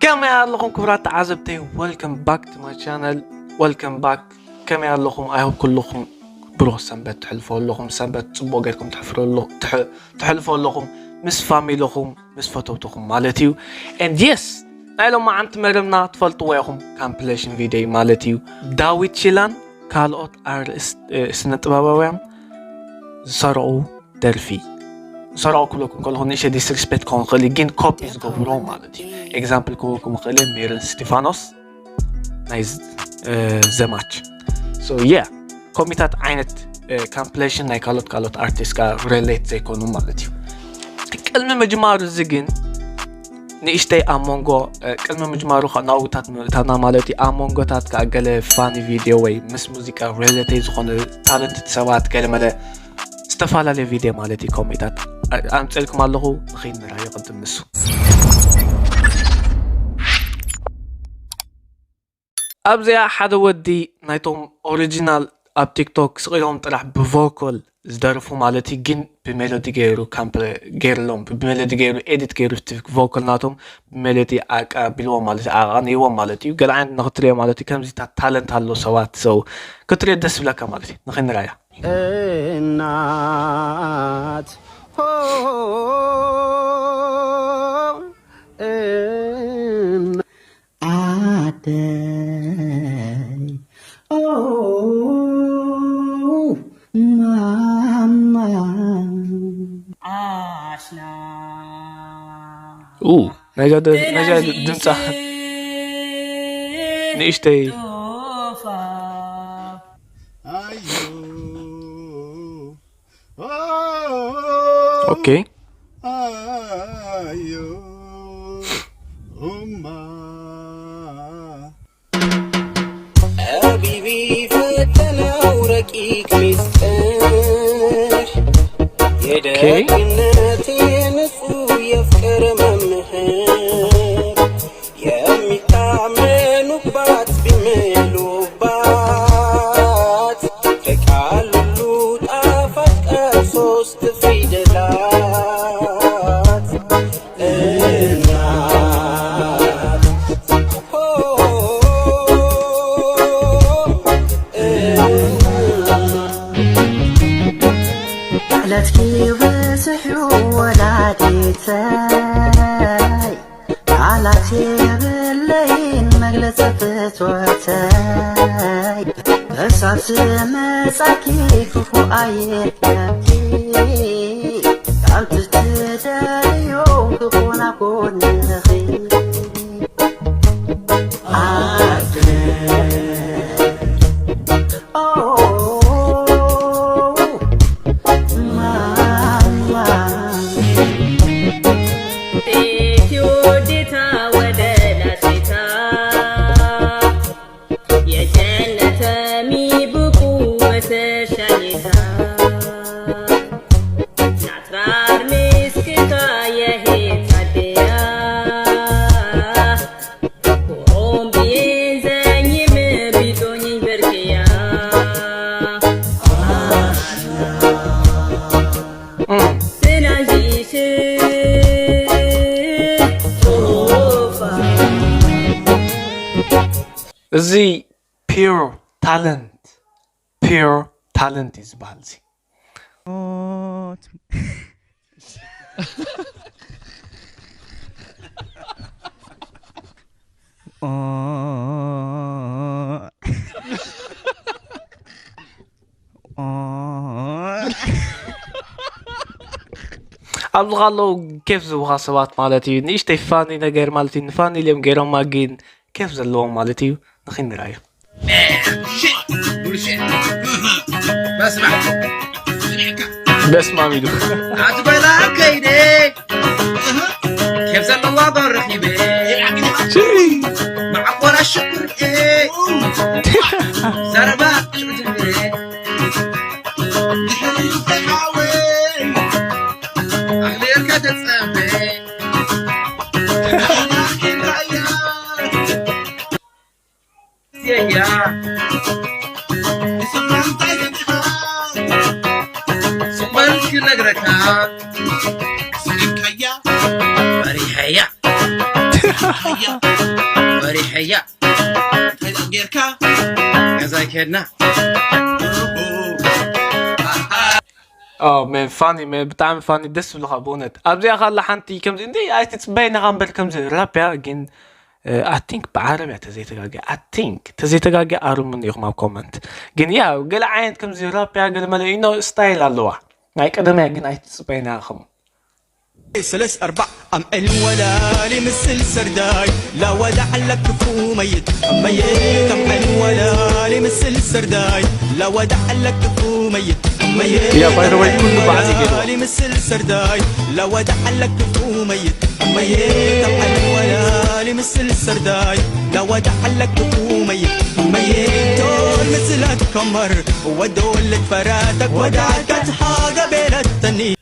ከመይ ኣለኹም ክቡራት ተዓዘብተይ? Welcome back to my channel. Welcome back. ከመይ ኣለኹም? I hope ኩልኹም ብሩኽ ሰንበት ትሕልፎ ኣለኹም። ሰንበት ጽቡቕ ጌርኩም ትሕፍሩ ኣለኹ- ትሕ- ትሕልፎ ኣለኹም ምስ ፋሚልኹም ምስ ፈተውትኹም ማለት እዩ። And yes ናይ ሎማዓንቲ መደብና ትፈልጥዎ ኢኹም። Compilation video ማለት እዩ። ዳዊት ቺላን ካልኦት ኣርእስ- እ፣ ስነ ጥበባውያን ዝሰርቑ ደርፊ ዝሰርቑ ክብለኩም ከለኹ ንእሽተይ disrespect ክኸውን ይኽእል እዩ፣ ግን ኮፒ ዝገብሮ ማለት እዩ። Example ክህበኩም ይኽእል እየ፣ ሜሮን እስቲፋኖስ ናይ ዘማች። So yeah ኮሚታት ዓይነት Compilation ናይ ካልኦት ካልኦት ኣርቲስት ጋር relate ዘይኮኑ ማለት እዩ። ቅድሚ ምጅማሩ እዚ ግን ንእሽተይ ኣብ መንጎ ቅድሚ ምጅማሩ ናውታት ምእታና ማለት እዩ። ኣብ መንጎታት ከዓ ገለ funny video ወይ ምስ ሙዚቃ relate ዝኾነ talented ሰባት ገለ መለ ዝተፈላለየ video ማለት እዩ ኮሜታት ኣምፀልኩም ኣለኹ። ንኸይንራዮ ቅድም ንሱ ኣብዚኣ ሓደ ወዲ ናይቶም ኦሪጂናል ኣብ ቲክቶክ ስቕ ኢሎም ጥራሕ ብቮኮል ዝደርፉ ማለት እዩ፣ ግን ብሜሎዲ ገይሩ ካምፕ ገይርሎም ብሜሎዲ ገይሩ ኤዲት ገይሩ እቲ ቮኮል ናቶም ብሜሎዲ ኣቃቢልዎም ማለት እዩ፣ ኣቓኒዎም ማለት እዩ። ገለ ዓይነት ንኽትሪኦ ማለት እዩ። ከምዚታት ታለንት ኣሎ ሰባት ሰው ክትሪኦ ደስ ብለካ ማለት እዩ። ንኽንራያ እናት ኣደይ ማማ ዓሽና ናይዛ ድምፃ ንእሽተይ ኦኬ። ሐቢቢ ፈተናው ረቂቅ ሚስጥር የደግነቴ ንጹህ የፍቅር መምህር የሚታመኑባት ቢምሉባት ከቃል ሁሉ ጣፋጭ ቃል ሶስት ፊደላት እዚ pure talent pure talent እዩ ዝበሃል እዚ ኣብዚ ካለዉ ኬፍ ዝህቡኻ ሰባት ማለት እዩ። ንእሽተይ ፋኒ ነገር ማለት እዩ። ንፋኒ ኢሎም ገይሮማ ግን ኬፍ ዘለዎም ማለት እዩ። ንኺድ ንርኣዮ። በስማም ኢሉ ኣትበላ ከይደ ኬፍ ዘለዋ ዶ ረኺበ መዓቆራ ሽኩር ዘረባ ኣያ ወሪሐያ እንታይ ጌርካ ገዛይ ከድና ኦ ሜን ፋኒ ሜን ብጣዕሚ ፋኒ ደስ ዝብሉኻ ብእውነት ኣብዚኣ ካላ ሓንቲ ከምዚ እንደ ኣይትፅበይና ኻ እምበር ከምዚ ራፕ እያ ግን ኣይ ቲንክ ብዓረብ እያ ተዘይተጋግየ ኣይ ቲንክ ተዘይተጋግየ ኣርሙኒ ኢኹም ኣብ ኮመንት ግን ያ ገለ ዓይነት ከምዚ ራፕ እያ ገለ መለ ኢኖ ስታይል ኣለዋ ናይ ቀደም እያ ግን ኣይትፅበይና ኢኹም سلس أربع أم علم ولا لمسل سرداي لا ودع لك كفو ميت ميت أم علم ولا لمسل سرداي لا ودع لك كفو ميت ميت يا باي ذا واي كل بعد يقول لمسل سرداي لا ودع لك كفو ميت ميت أم علم ولا لمسل سرداي لا ودع لك كفو ميت ميت دول مثلك كمر ودول لك فراتك ودعك حاجة بلا التنين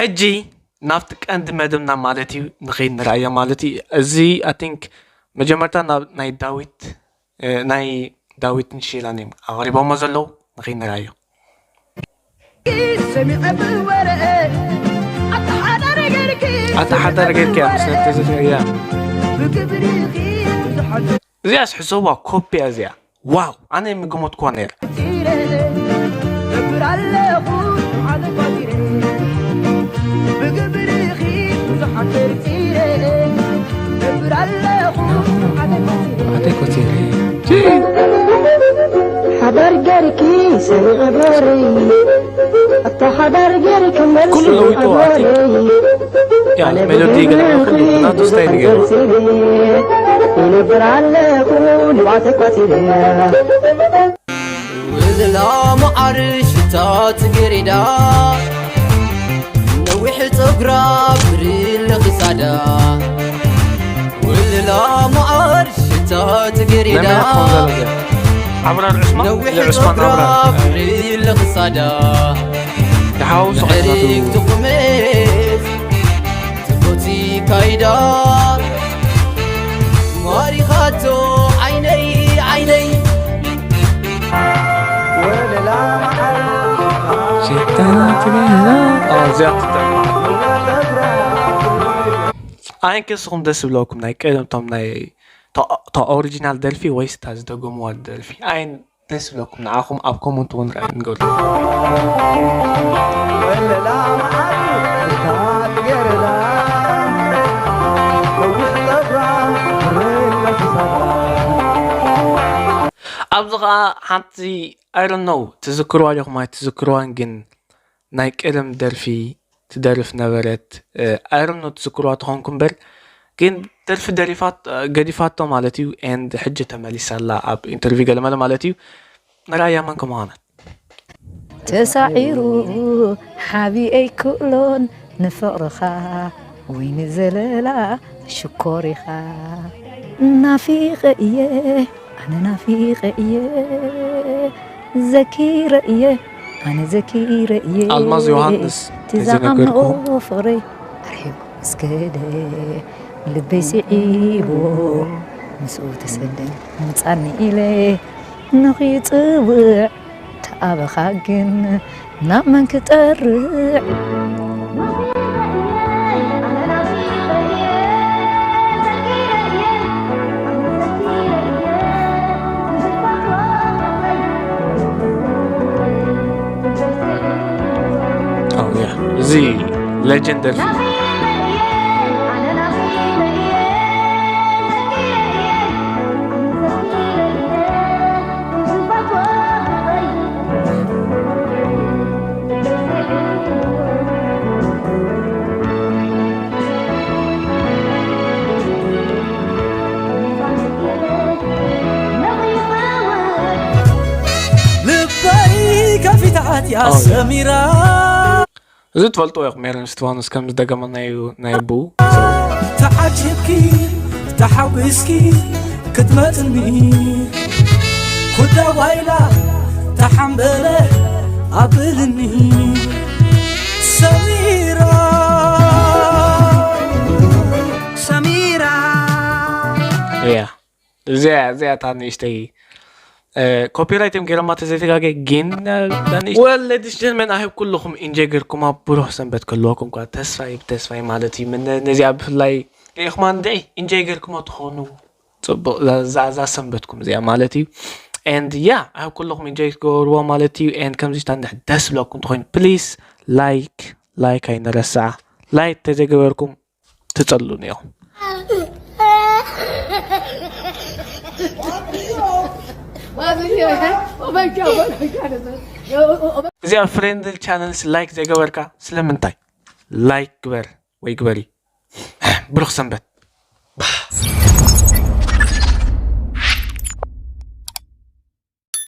ሕጂ ናብቲ ቀንዲ መደብና ማለት እዩ ንኸይድ ንርኣዮ ማለት እዩ እዚ ኣይ ቲንክ መጀመርታ ናይ ዳዊት ናይ ዳዊትን ሼላን እዮም ኣቕሪቦሞ ዘለዉ ንኸይድ ንርኣዮ ኣተሓዳሪ ገይርካ ምስነተዘያ እዚኣስ ሕሰቧ ኮፒያ እዚኣ ዋው ኣነ የምገመትኳ ነይረ ሓዳር ገርኪ ሰሪቐ በሪ ኣታ ሓዳር ገርኪ መልሲ ያ ሜሎዲ ገለ ኩሉ ናቱ ስታይል ገይሩ ይነብር ኣለኹ ንባዕተይ ቋፂረ ውልላ መዓር ሽታ ጽጌሬዳ ነዊሕ ጸጉራ ብርለ ክሳዳ ውልላ መዓር ሽታ ጽጌሬዳ ዓብራር ዑስማን ነዊሕ ለዑስማን ጸጉራ ዓብራር ብርለ ክሳዳ ይሓውሱ ምዕሪግ ትቑሜት ትቦቲ ካይዳ ማሪኻቶ ዓይነይ ዓይነይ ኣየን ከስኹም ደስ ዝብለኩም ናይ ቀደምቶም ናይ ታ ኦሪጂናል ደርፊ ወይስ እታ ዝደገምዋ ደርፊ ኣየን ደስ ዝብለኩም ንዓኹም ኣብ ኮመንት እውን ርኣይ ንገብር ኣብዚ ከዓ ሓንቲ I don't know ትዝክርዋ ዲኹም ኣይትዝክርዋን ግን ናይ ቀደም ደርፊ ትደርፍ ነበረት I don't know ትዝክርዋ ተኾንኩም እምበር ግን ደርፊ ደሪፋት ገዲፋቶ ማለት እዩ and ሕጂ ተመሊሳ ኣላ ኣብ interview ገለመለ ማለት እዩ ንርኣያ መን ከምዃነት ተሳዒሩ ሓቢ ኣይክእሎን ንፍቕርኻ ወይ ንዘለላ ሽኮር ኢኻ ናፊቐ እየ ኣነ ናፊቐ እየ ዘኪረ እየ ኣነ ዘኪረ እየ ኣልማዝ ዮሃንስ ትዛኣምኖ ፍቕረይ ኣርሒቑ እስከደ ልበይ ስዒቡ ምስኡ ተሰደ ምጻኒ ኢለ ንኽይጽውዕ ተኣበኻ ግን ናብ መን ክጠርዕ እዚ ሌጀንደሪ ልበይ ከፊታት እያ ሰሚራ እዚ ትፈልጥዎ ኢኹም ሜሮን እስቲፋኖስ ከም ዝደገመ ናይ ናይ ኣቦኡ ተዓጅብኪ ተሓጒስኪ ክትመጽኒ ኩዳ ዋይላ ተሓምበለ ኣብልኒ ሰሚራ ሰሚራ እያ እዚኣ እዚኣ እታ ንእሽተይ ኮፒራይት እዮም ገይሮማ ተዘይተጋገ ግን well ladies gentlemen I hope ኩልኹም ኢንጆይ ገርኩማ። ብሩህ ሰንበት ከልወኩም ኳ ተስፋይ ተስፋይ ማለት እዩ። ምን ነዚኣ ብፍላይ ርኢኹማ እንድዒ ኢንጆይ ገርኩማ ትኾኑ ጽቡቕ እዛ ሰንበትኩም እዚኣ ማለት እዩ። And yeah I hope ኩልኹም ኢንጆይ ትገብርዎ ማለት እዩ። And ከምዚ ስታንድ ደስ ብለኩም ትኾይኑ please like like ኣይንረስዓ። Like ተዘይገበርኩም ትጸሉን እዮም። እዚኣ ፍሬንድ ቻነልስ ላይክ ዘይገበርካ ስለምንታይ? ላይክ ግበር ወይ ግበሪ። ብሩኽ ሰንበት።